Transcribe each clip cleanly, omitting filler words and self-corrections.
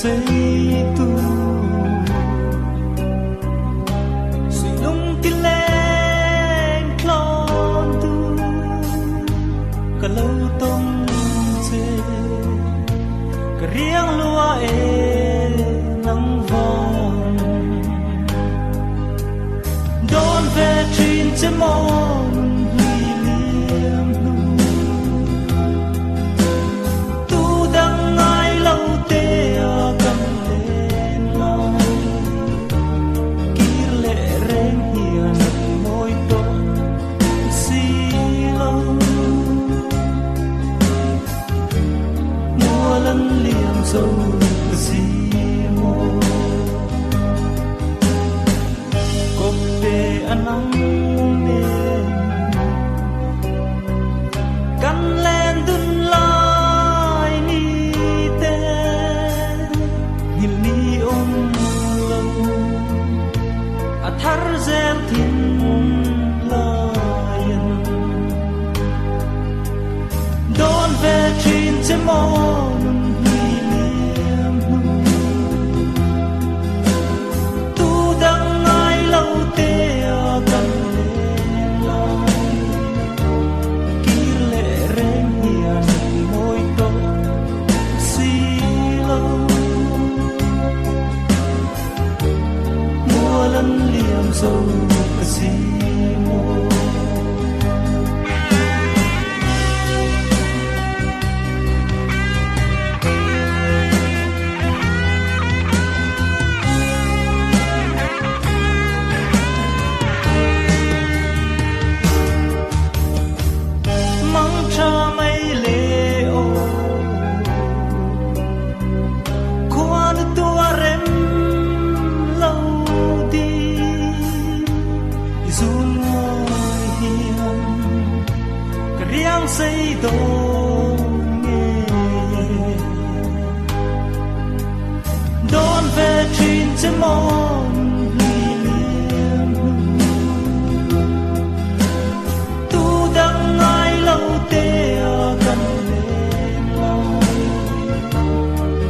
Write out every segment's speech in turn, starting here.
Sei tu Suilung ti leng tlawn tu Ka lo tawng che Ka riang lua e nang vang Dawn ve thin che maw nun hlui liam hnu Tu dang ngai lo te a kan len lai Kir leh reng hian mawi tawh si lo Mual an liam zo ka si maw Kawpte a nang nen Kan len dun lai ni te Nghilh ni awm lo A thar zel thin laiin Dawn ve thin che maw nun hlui liam hnu Tu dang ngai lo te a kan len lai Kir leh reng hian mawi tawh si lo Mual an liam zo ka si maw. Mang tha mai le aw Khuan tua rem lo di I zun ngawi hian ka riang sei dawn nge e Dawn ve thin che maw nun hlui liam hnu Tu dang ngai lo te a kan len lai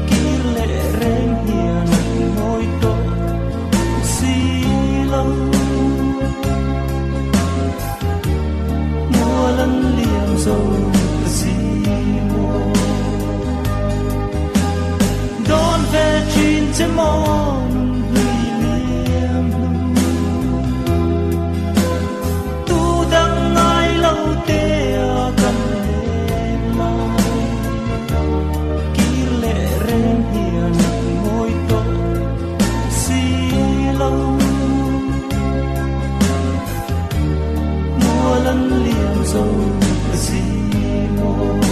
Kir leh reng hian mawi tawh si lo Mual an liam zo ka si maw Dawn ve thin che maw nun hlui liam hnu Tu dang ngai lo te a kan len lai Kir leh reng hian mawi tawh si lo Mual an liam zo ka si maw.